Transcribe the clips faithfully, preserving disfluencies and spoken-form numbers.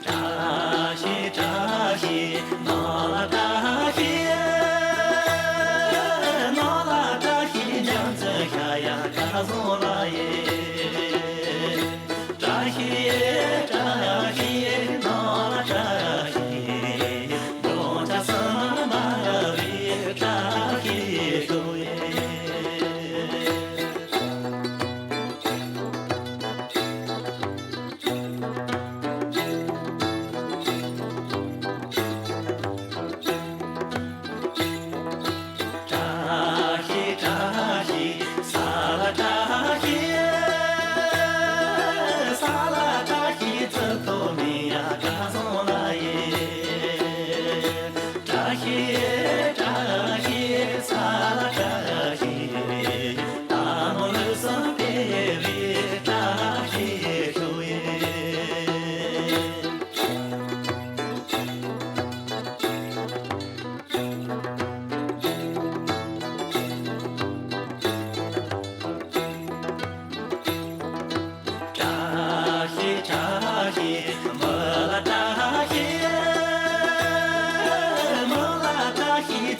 བཀྲ་ཤིས་བཀྲ་ཤིས་ནོར་ལ་བཀྲ་ཤིས། ནོར་ལ་བཀྲ་ཤིས་འཇམ་རྩུབ་ཤ་ཡ་སྐལ་བཟང་ལགས་ཡེ། བཀྲ་ཤིས་བཀྲ་ཤིས་ནོར་ལ་བཀྲ་ཤིས། གདོང་ཆ་སུ་མ་མ་རེད་བཀྲ་ཤིས་ཤོག་ཡེ། བཀྲ་ཤིས་བཀྲ་ཤིས་ས་ལ་བཀྲ་ཤིས། ས་ལ་བཀྲ་ཤིས་རྩི་ཏོག་མི་ཡ་སྐལ་བཟང་ལགས་ཡེ། བཀྲ་ཤིས་བཀྲ་ཤིས་ས་ལ་བཀྲ་ཤིས། ད་ནོ་ལུགས་བཟང་སྤེལ་བའི་བཀྲ་ཤིས་ཤོག་ཡེ། བཀྲ་ཤིས་བཀྲ་ཤིས་མོ་ལ་བཀྲ་ཤིས། མོ་ལ་བཀྲ་ཤིས་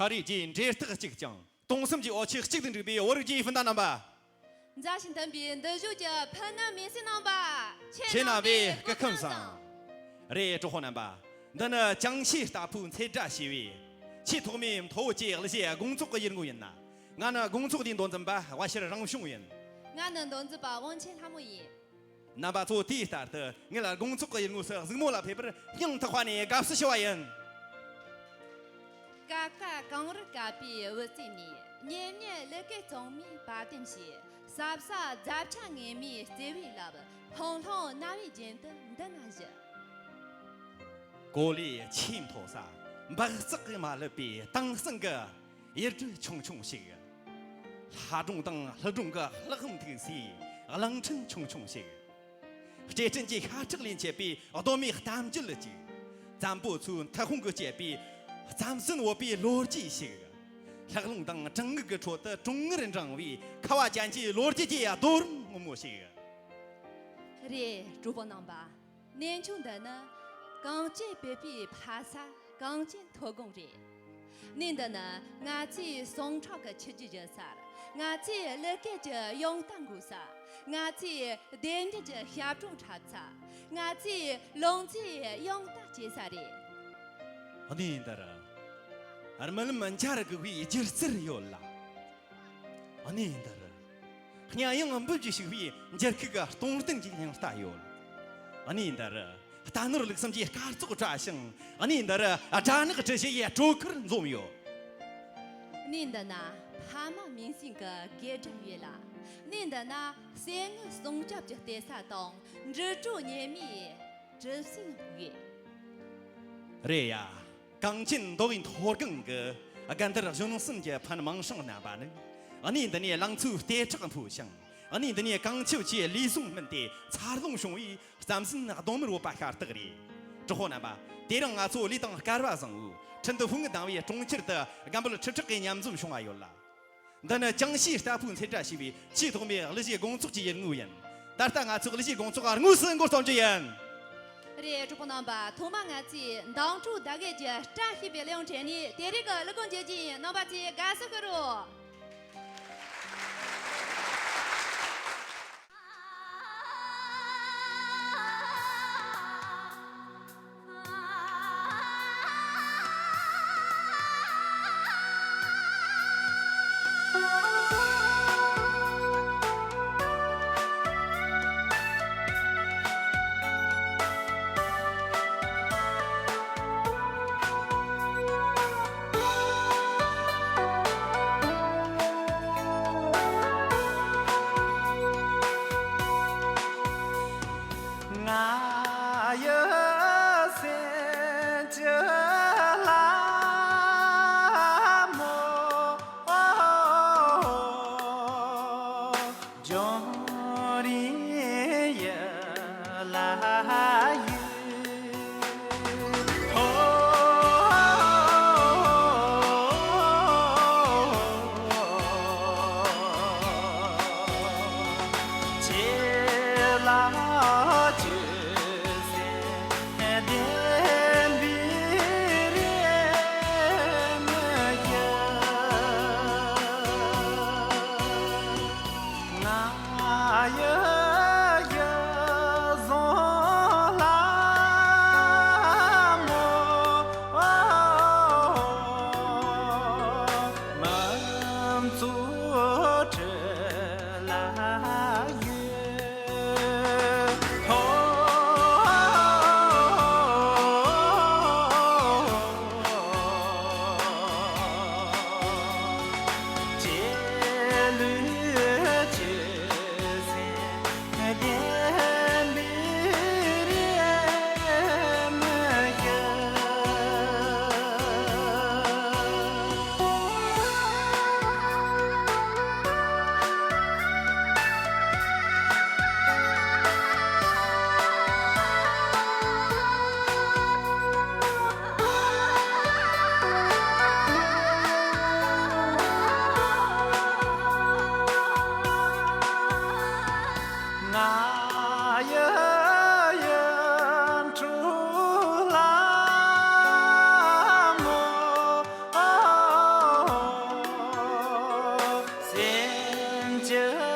ཨ་རིའི་རྗེས་འབྲེལ་ཐག་གཅིག་ཀྱང་། སྟོང་གསུམ་གྱི་འོ་ཆས་གཅིག་ཏུ་འགྲིག་པའི་བོད་རིགས་ཀྱི་སྤུན་ཟླ་རྣམ་པ། མཛའ་ཞིང་མཐུན་པའི་འདུ་བྱེད་ཀྱི་ཕུ་ནུ་མའི་སྲས་རྣམ་པ། ཁྱེད་རྣམ་པའི་སྐུ་ཁམས་བཟང་། རེད། གྲོགས་པོ་རྣམ་པ། འདི་ནི་ཅང་ཤིས་ལྟ་ཕུའི་མཚེ་དགྲ་ཞེས་པའི་ཆེས་ཐོག་མའི་མཐོ་བོད་ཀྱི་གླུ་གཞས་དགོང་ཚོགས་ཀྱི་ཡུལ་དངོས་ཡིན། ང་ནི་དགོང་ཚོགས་འདིའི་མདོ་འཛིན་པ་དབལ་ཤར་རང་བྱུང་ཡིན། ང་ནི་མདོ་འཛིན་པ་དབང་ཆེན་ལྷ་མོ་ཡིན། རྣམ་པ་ཚོ། དུས་ལྟར་དུ་ངེད་དགོང་ཚོགས་ཀྱི་ཡུལ་དངོས་སུ་གཟིགས་མོ་ལ་ཕེབས་པར་སྙིང་ཐག་པ་ནས་དགའ་བསུ་ཞུ་བ་ཡིན། ཀ་ཀ་གངས་རི་བསྐལ་པའི་དབུ་རྩེ་ནས། ཉེ་ཉེ་གླུ་སྐད་གཙང་མའི་བ་དན་བཞད། ཟབ་ཟབ་རྫབ་ཆེན་ངེད་མའི་བརྩེ་བའི་རླབས། ལྷུང་ལྷུང་རྣ་བའི་རྒྱན་དུ་འདི་ན་བཞུ། གོ་ལའི་ཆེས་མཐོ་ས་སྦག་ཙག་གིས་མ་བསླད་པའི་དྭངས་གཙང་གི་ཡུལ་གྲུ་ཆུང་ཆུང་ཞིག། ལྷ་སྒྲུང་དང་ཀླུ་སྒྲུང་གི་ལྷག་མཐིལ་སའི་གླིང་ཕྲན་ཆུང་ཆུང་ཞིག། སྐྱེ་ཕྲན་གྱི་ཤ་ཁྲག་ལས་མཆེད་པའི་གདོད་མའི་གཏམ་རྒྱུད་ཅིག། བཙན་པོ་ཚོའི་མཐུ་དཔུང་གིས་བསྐྱེད་པའི་བཙན་གསོན་བོད་པའི་ལོ་རྒྱུས་ཤིག། ལྷགས་རླུང་དང་གྲང་ངུ་གི་ཁྲོད་དུ་གྲོང་ངར་འགྲེང་བའི་ཁ་བ་ཅན་གྱི་ལོ་རྒྱུས་ཀྱི་རྡོ་རིང་སྔོན་མོ་ཞིག། རེད། གྲོགས་པོ་རྣམ་པ། གནས་མཆོག་འདི་ནི་གངས་ཅན་བོད་པའི་ཕ་ས། གངས་ཅན་མཐོ་སྒང་རེད། གནས་འདི་ནི་ང་ཚོའི་ཟུངས་ཁྲག་གི་ཆུ་རྒྱུན་བཞུར་ས། ང་ཚོའི་གླུ་སྐད་ཀྱི་དབྱངས་རྟ་འགུག་ས། ང་ཚོའི་བདེ་སྐྱིད་ཀྱི་ཞབས་བྲོ་འཁྲབ་ས། ང་ཚོའི་ལོངས་སྤྱོད་དབྱངས་རྟ་གཅེས་ས་རེད། གནས་འདིར་རྨི་ལམ་འཆར་སྒུག་པའི་སྒྱུ་རྩལ་ཡོད་ལ། གནས་འདིར་སྙན་དབྱངས་འབུལ་གྱིས་ཕྱུག་པའི་འགྱུར་ཁུག་གི་སྟོང་བསྟན་གྱི་དབྱངས་རྟ་ཡོད། གནས་འདིར་རྟ་ནོར་ལུགས་གསུམ་གྱི་སྐར་ཚོགས་བཀྲ་ཞིང་། གནས་འདིར་སྦྲ་ནག་དྲི་ཞིམ་གྱི་སྲོད་ཁུར་འཛོམས་ཡོད། གནས་འདི་ན་ཕ་མ་མིང་སྲིང་གི་དགེ་སྒྲུབ་ཡོད་ལ། གནས་འདི་ན་གསེར་དངུལ་སྲུང་སྐྱོབ་ཀྱི་གཏེར་ས་དང་། འབྲུ་དྲུག་ཉི་མའི་གྲུ་གཟིངས་ཡོད། རེད་ཡ། གངས་ཅན་མདོ་དབུས་མཐོ་སྒང་གི་དགའ་ལྡན་གཞོན་ནུ་གསུམ་གྱི་ཕ་ནུ་མིང་སྲིང་རྣམ་པ་ནི། གནས་འདི་ནས་ལང་ཚོའི་གཏེར་ཁྲག་འཕོས་ཤིང་། གནས་འདི་ནས་གངས་ཆུ་བཅས་ལུས་ཟུངས་སྨིན་ཏེ་འཚར་ལོངས་བྱུང་བའི་བསམ་སྲིན་གདོང་དམར་བོད་པ་ཤ་སྟག་རེད། གྲོགས་པོ་རྣམ་པ། དེ་རིང་ང་ཚོ་ལུས་དང་སྐལ་བ་བཟང་བོའི་ཁྲིན་ཏུའུ་ཧྥུ་ངི་དང་བའི་གྲོང་ཁྱེར་དུ་རྒན་པོ་ཁྲི་ཕྲག་གི་མཉམ་འཛོམས་བྱུང་བ་ཡོད་ལ། འདི་ནི་ཅང་ཤིས་ལྟ་ཕུའི་མཚེ་དགྲ་ཞེས་པའི་ཆེས་ཐོག་མའི་གླུ་གཞས་དགོང་ཚོགས་ཀྱི་ཡུལ་དངོས་ཡིན། ད་ལྟ་ང་ཚོས་གླུ་གཞས་དགོང་ཚོགས་དངོས་སུ་འགོ་རྩོམ་རྒྱུ་ཡིན། རེད། གྲོགས་པོ་རྣམ་པ། ཐོག་མར་ང་ཚོས་མདུང་དྲུག་ཟླ་དགེ་རྒྱལ་བཀྲ་ཤིས་པའི་གླུ་དབྱངས་བྲིས་ནས་དེ་རིང་གི་གླུ་གོན་མཇལ་རྒྱུ་ཡིན། རྣམ་པ་ཚོས་དགའ་བསུ་ཞུ་རོགས། ང་ཡི་སེམས་ཀྱི་ལྷ་མོ། ལྗོན་རིང་ཡུལ་ལ་ཡོད། ཧོ། ཁྱེད་ལ་ཅི་ཟེར་བདེན་པའི་རེ་མི་ཡོད། ང་ཡི་ཡུལ་ཟུང་ལ་མོ། མི་ཚོགས་ཁྲོད་ལ་ཡོད། ཧོ། ཁྱེད་ལུས་ཀྱི་སེམས་ བྱ།